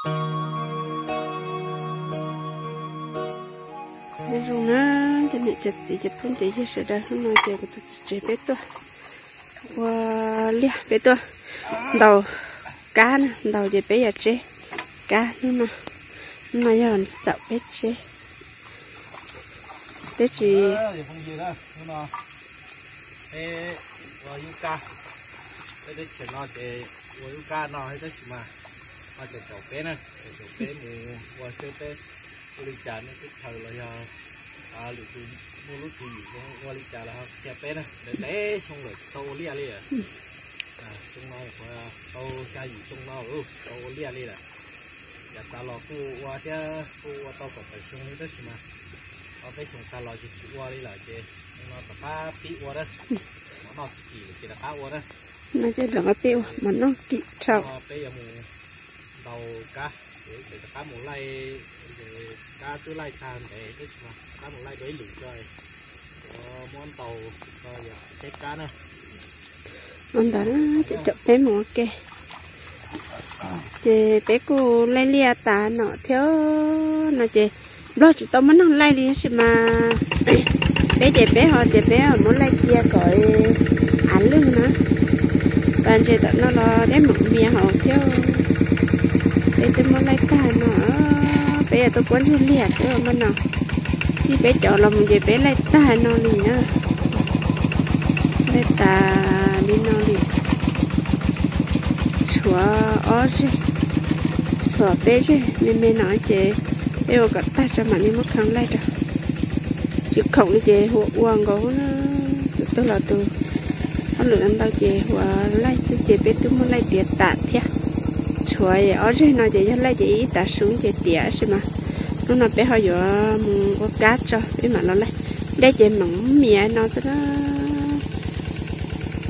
Nyob zoo na, cov niam cov txiv cov phooj cov ywg sawv daws, hnub no ces kuv tus txiv tsev peb tuaj ua liaj, peb tuaj ntaus kab na, ntaus ces peb yuav tseb kab hnub no. Hnub no yog xaum peb tseb, twb tsis peb ua yub kab, peb teb chaws no ces ua yub kab no tab sis mas no ces caum peb na, ces caum peb mus ua seb peb ua li cas, nej teb chaws los yog lwm tus muaj lub tswv yim zoo ua li cas los ho qhia peb na. Ntev ntev xyoo lawm tsis tau ua liaj li. Xyoo no tau xya yim xyoo no tau ua liaj li lawm. Yav tas los kuj ua thiab kuj ua tau kaum tawm xyoo li tab sis mas ob peb xyoo tas los ces tsis ua li lawm ces xyoo no rov qab pib ua na. Mov noj kim ces rov qab ua na. No ces rov qab pib ua mov noj kim rau. Peb yuav mus ntaus kab, ces rov qab mus laij, kab twb laij tag ntev tab sis mas rov qab mus laij dua ib lwm tso, yuav muab ntaus tso yuav tseb kab na. Ua ntawd ces caum peb mus ua ke. Ces peb kuj laij liaj tas no thiab no ces Nplog tsis tau muaj neeg laij li tab sis mas peb ces peb ho tias peb muab laij cia kom av lwj na. Pas ntses tom no los dej meem mias hauv thiab. Peb twb muab laij tag no, peb yuav tuaj puab ntsuag liag xwb mas no. Txij peb cov los mus ces peb laij tag no li na. Laij tas li no li. Tshuav ob zeg, tshuav peb zeg me me no ces peb ua kom tag tso mam li muab khoo laij rau. Tsis khoom li ces hu ua nkaus na, tus twg los tus hauj lwm ntau ces hu ua laij xwb ces peb twb muab laij tiav tas thiab. Tshuav ob zeg no ces yog laij ces ib tav su ces tiav tab sis mas hnub no peb ho yuav mus ua kab tso peb mam los laij. Dej ces meem mias no xwb na.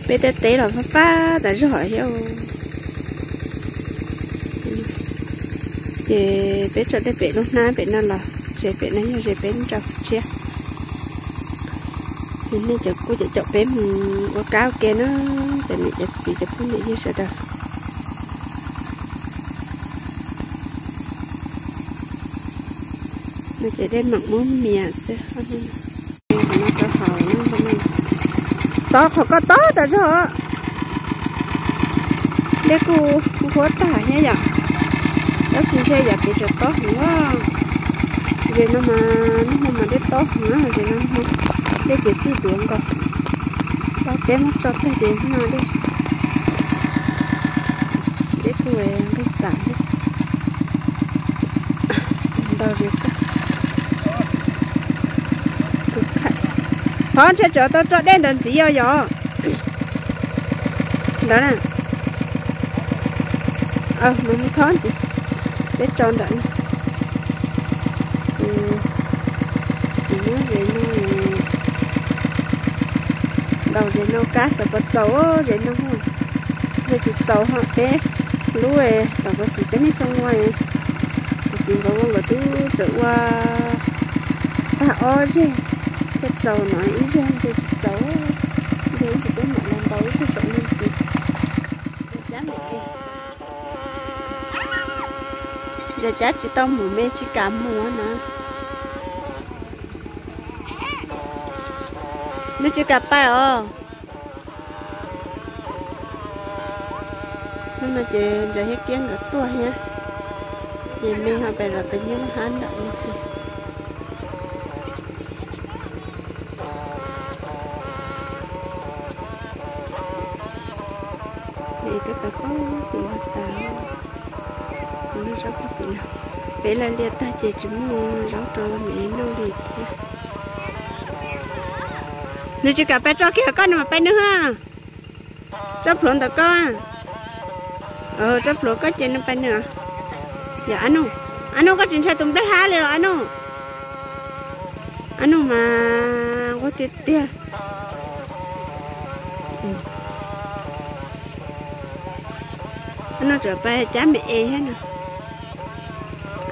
Peb tej teb los fab fab tas zog thiab. Ces peb tso dej pem lub hnab pem no los, ze pem no yog ze peb nrau tshiab. Ces nej cov kuj cov caum peb mus ua kab ua ke na, cov niam cov txiv cov phooj cov ywg sawv daws. No ces dej meem muab mias xwb. Qhov no rau hauv no, tob qhov ko tob tas zog. Dej kuj huab tag thiab yom, tab sis ntshe yam kev tseem tob heev. Ze no mas nag hmo mas dej tob heev, ze no dej ces txij duav nkaus. Tau peb muab tso tag ces no dej, dej kuj nqig tas thiab. Ntau ze kawg. Thov ntshe tseem tau tso dej ntawd ntxiv os yom. Ntawd na. Mas mus thov ntxiv, peb tso ntawm no. Mus muab ze no, ntaus ze no kab xyov puas txaus ze no. Yog tsis txaus ho peb lub tom kuv txiv peb niaj xyoo ua, kuv txiv nkawd ua nkawd twb tseem ua tag ob zeg thiaj txaus no, ib zeg ntshe tsis txaus. Ntshe ib tsis peb mam los ntaus ib tug saum no ntxiv. Cab me es, yog cab tsis tau mus me tsis kam mus na. Nws tsis kam pais os. Hnub no ces Ntsaws thiab Kiab nkawd tuaj thiab, ces me ho pais zov tus nyuj lub hab ntawm no ces me twb pais pab tim no tas, zaub pab tim no. Peb laij liaj tag ces tsis muaj zaub rau me noj li thiab. Nws tsis kam pais tso kiag koj, nws mam pais nws. Tsob plhuav ntawm koj, tsob plhuav koj ces nws pais nws. Yog Ab Nuj, Ab Nuj koj tsis ntshai tus nplej hab li los Ab Nuj? Ab Nuj mas nquag tiag tiag. Ab Nuj tseem pais cab me es thiab no.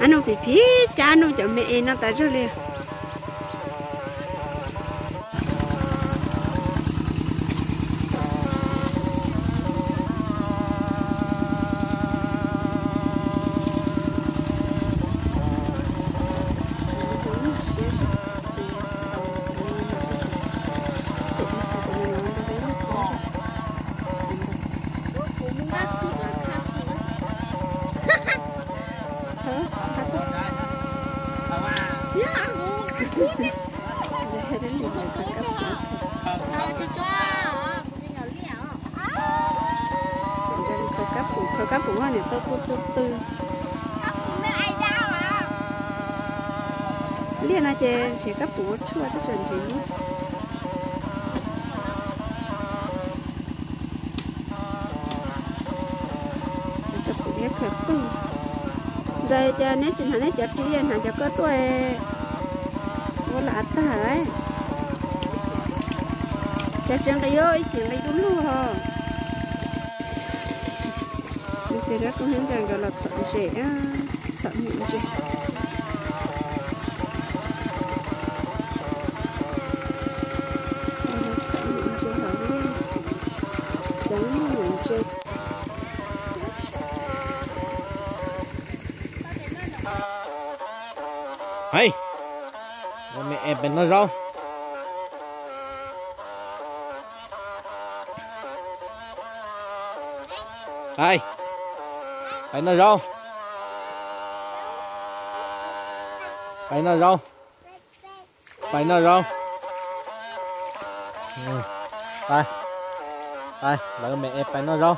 Ab Nuj phim phim cab Ab Nuj cov me es no tas zog li. Ua niam tau tu tu tu. Liaj no ces nrhiav kab pum ua tshuaj twb tseem nrhiav lub. Kab pum liab kawg pug. Ntsais cas neb tsis hnav neb cov ris, hnav cov koj tuaj ua lam av tag lawm. Cov tsev nqis ib chim nqis du lug ho. Ces dab koj hnub ntsaj nkawd los txhom ntses, txhom nyuam ntses. Txhom nyuam ntses los cov nyuam ntses. Hais, me es pais noj zaub. Pais, pais noj zaub. Pais noj zaub. Pais noj zaub. Pais, pais, lawv me es pais noj zaub.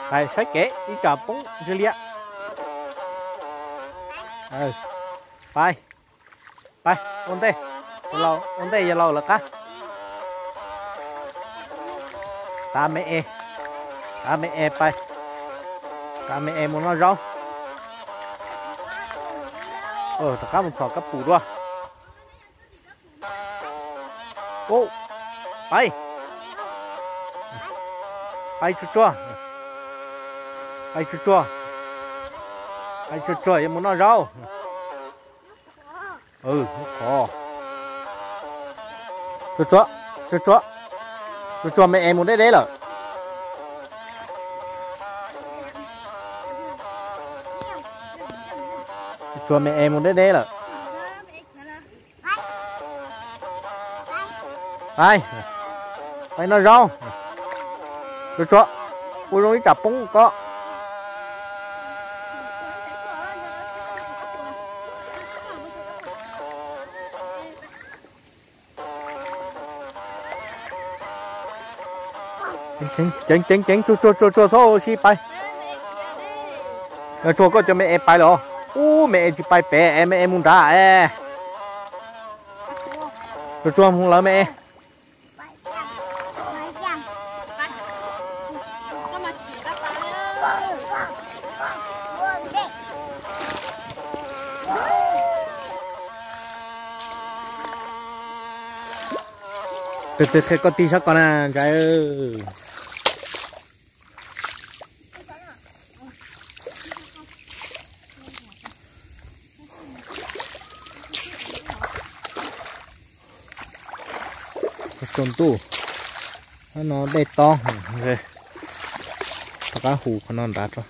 Pais saib kev ib tsam poob ntswg liam. Pais, pais ua ntej, ua ntej yawg laus lawv qab. Tav me es, tav me es pais, tav me es mus noj zaub. Rov qab mus txhom kab pum dua. Pais, pais tsuag tsuag, pais tsuag tsuag, pais tsuag tsuag yuav mus noj zaub. Qhov tsuag tsuag, tsuag tsuag, tsuag tsuag me es mus deb deb lawm. Tsuag tsuag me es mus deb deb lawm. Pais, pais noj zaub. Tsuag tsuag, ua zoo ib tsam poob ko. Ceev ceev tsuag tsuag tsuag txhob ua si pais. Tsuag koj cov me es pais lawm. Ub, me es tsis pais pem es me es mus nrad es. Tsuag tsuag mus lawv me es. Tus twg qhia koj tig sab ko na ntsav. Tsaus ntuj, no dej tob, rov qab hu qhov no nrad tso.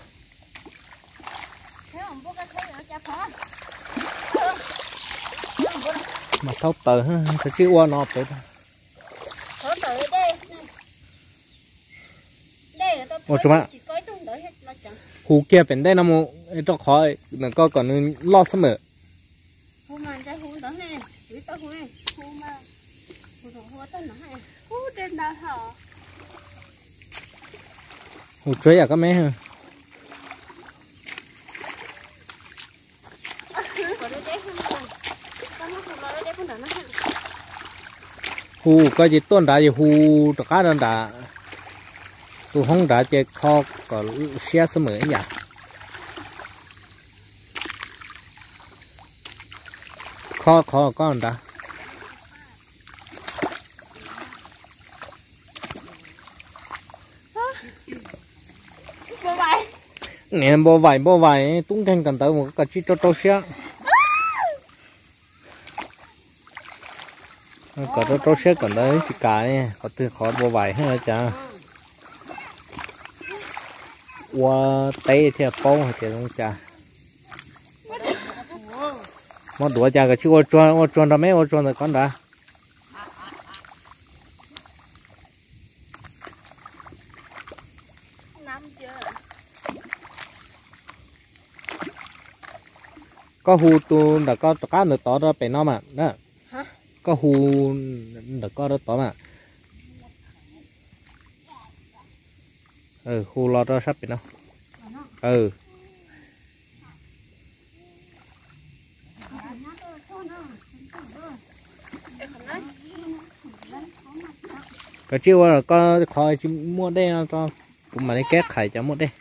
Mas thaub taws, kav tsij ua no pem. Ua tsuag mas, hu kiag pem ntej no mus rau qhov ntawm ko kom nws loj xwb mas. Hu tsuag yam koj me. Hu koj ces tuaj nrad ces hu rov qab rau nram tus hoob nrad ces kho kom siab xwb mas ib yam. Kho qhov koj nrad. Npau vaim npau vaim tub nkeeg kawm ntawv mus kom tsis rau rau siab. Kom rau rau siab kawm ntawv tsis kam, qhov twg qhov npau vaim cas. Ua teb thiaj paub hais tias zoo cas. Muab duav cas kom tsis ua tsuag, ua tsuag nrog meb ua tsuag ntawm koj nrad. Koj hu tus ntawm koj rov qab ntawm tod rau pem no mas na. Koj hu ntawm koj rau tod mas. Hu los rau sab pem no. Koj tsij ua koj qhov tsis muaj dej no tso, kuv mam li keb qhais cov muaj dej.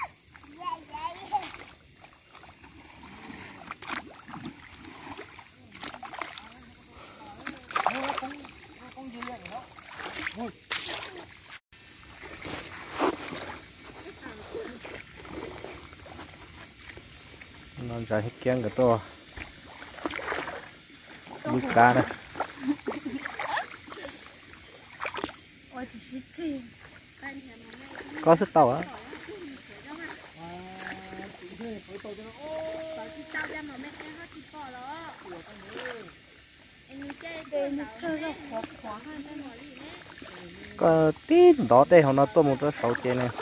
No ntawd kiab nkawd tuaj lub kab na. Koj xwb tau. Koj tib ntov tej hauv no tuaj mus rau saud ces nws,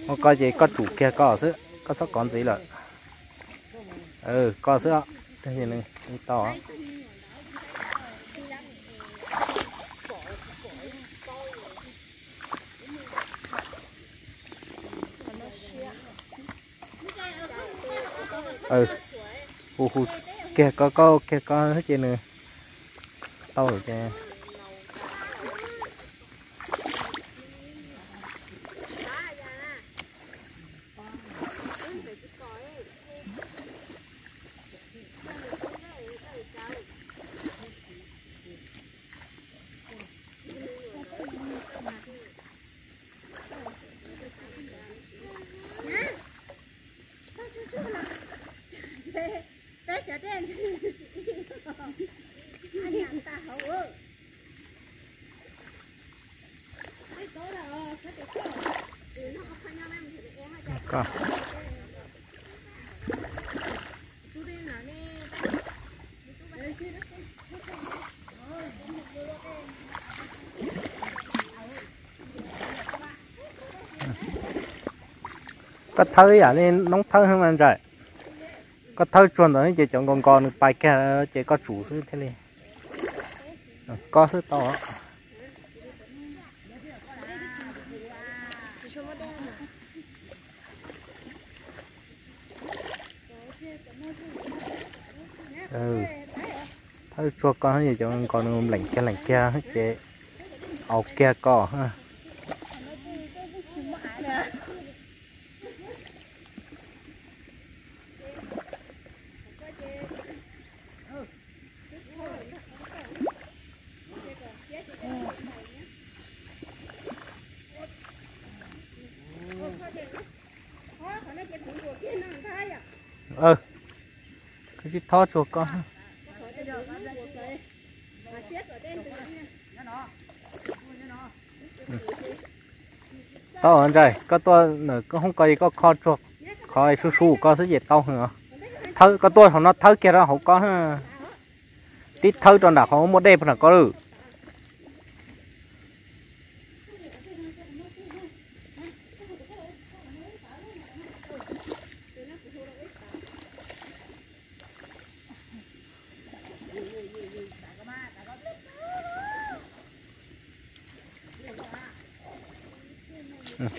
ua koj ces koj tsum kiag koj xwb, koj txhob kov ntxiv lawm. Koj xwb, tau. Hu hu kiag koj, koj kiag koj ces nws tau lawm ces. Koj thawb ib yam li noob thawb mas ntsaim. Koj thawb tsuag ntawd ces cov nkos nkos nws pais kiag ces koj tsum xwb thiaj li. Koj xwb tau. Thawb tsuag koj ces cov nkos nws leem kiag leem kiag ces aus kiag koj. Koj tsis thawb tsuag koj. Tau ntsaim, koj tuaj ntawm koj hoob ko es koj kho tsuag qhov su su koj xwb ces tau heev os. Thawb, koj tuaj hauv no thawb kiag rau hauv koj, tib thawb rau nram qhov muaj dej puag nram koj lawm.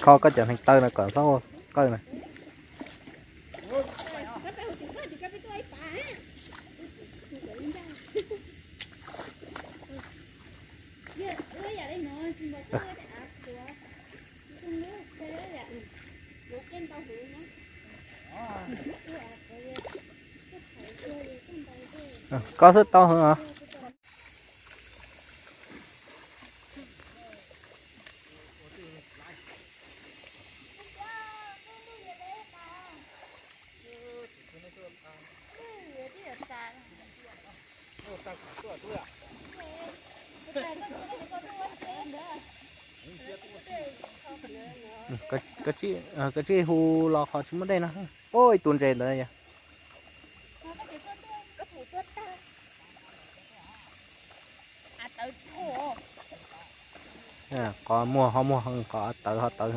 Kho koj cov hneev taw no kom txhob ua qawj na. Koj xwb tau heev os. Koj tsij hu los qhov tsis muaj dej no. Ua ib tug ntses ntawd yog. Qhov muag ho muag, qhov tawv ho tawv.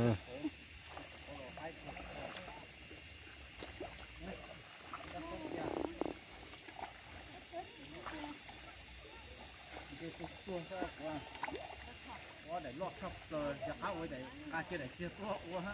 Ua daim loj tshaj plaws, rov qab ua daim nqa kiag daim txiag tuaj ua ha.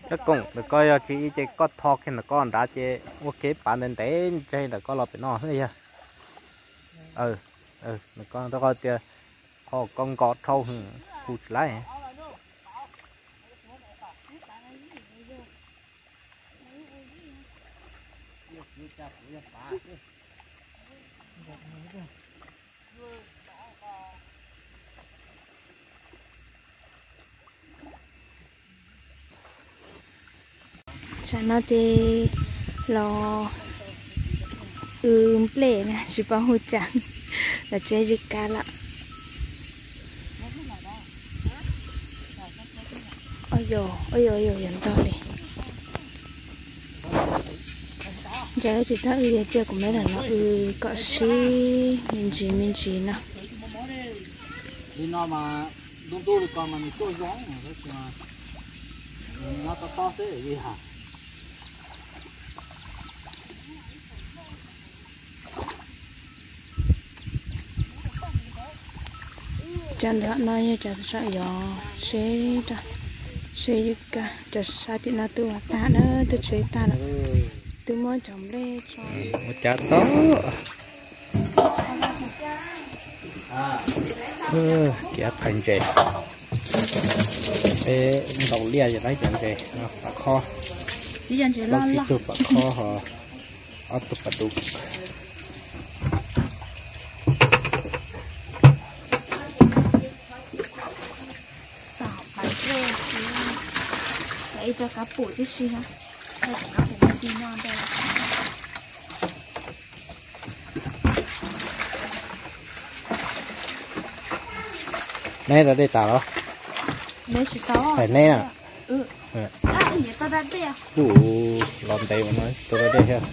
Cov koom ntawm ko yog tsis ib ce koj tho kiag ntawm ko nrad ces ua kev pav ntev ntev ntse ntawm ko los pem no xwb yog. Ntawm ko rau qhov tias qhov ko nkos dhau hu tsis laib. Tsam no ces los w nplej na, tsis paub hu cas, los tsev zis kab lawm. Yog ntog li. Ntshai tsis txhob w tiag, cia kuv me lam no w kom sib me ntsis me ntsis no. Li no mas ntuj ntuj li ko mas nws tuaj zoo, nyob tob tob xwb li ha. Cov ntawm no yog cov tsav yov seb, seb yus ka cov sab tim no twb ua tag na, twb tsev tag lawm, twb muab cov nplej tso. Ua cas tau kiav phais ntses, peb ntaus liaj yog laib cov ntses no pam khob, plaub tsib tug pam khob ho ob tug pam dub. Xav pais dej xwb, ib co kab pum tib si, ib co kab pum tib si noj dej. Neb rau dej tas los? Neb tsis tau. Hais neb na. Kuv los ntev no tau da dej thiab.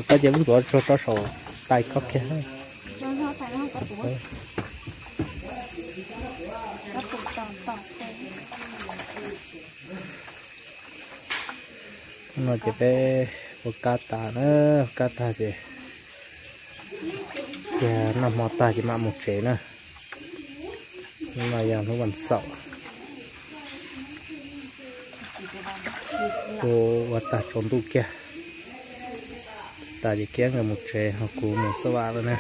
Koj cia lub ntxuav tsuag rau saum tais koj kiag. No ces peb ua kab tas na, ua kab tag ces kiag noj hmo tag ces mam mus tsev na. Hnub no yog hnub vas xaum, ua ua tag tsaus ntuj kiag, tas ces kiab nkawd mus tsev ho kuv mus xab vam lawm na.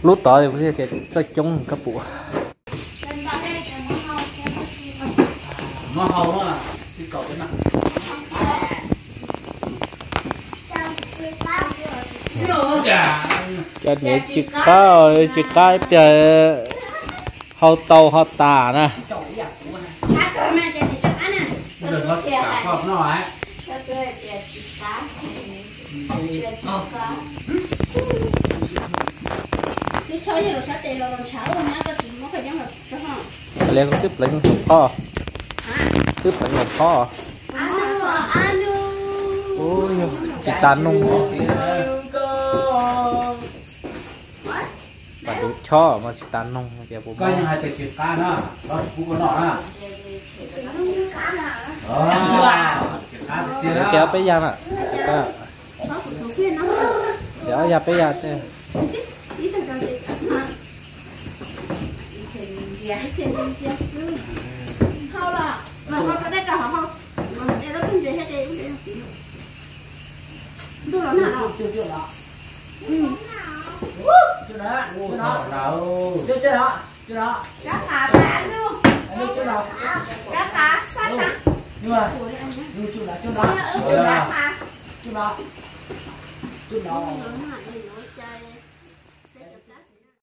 Lub tod kuv thiaj tias txawj coob kab pum. Cov niam tsis qab, tsis qab tiag, hau tau ho tas na. Li twb pleev los phob, twb pleev los phob. Tsis tas nug. Chob mas tsis tas noog ces puas Koj muab? Yeej hais tias tsis qab na, lov tsis pub koj noj na. Tsis qab tiag. Ces ob peb yas na. Ces ob yas peb yas. Ntuj los nag no. Coj no, coj no, coj no. Cov qav, cov qav, coj no, coj no, coj no, coj no, coj no.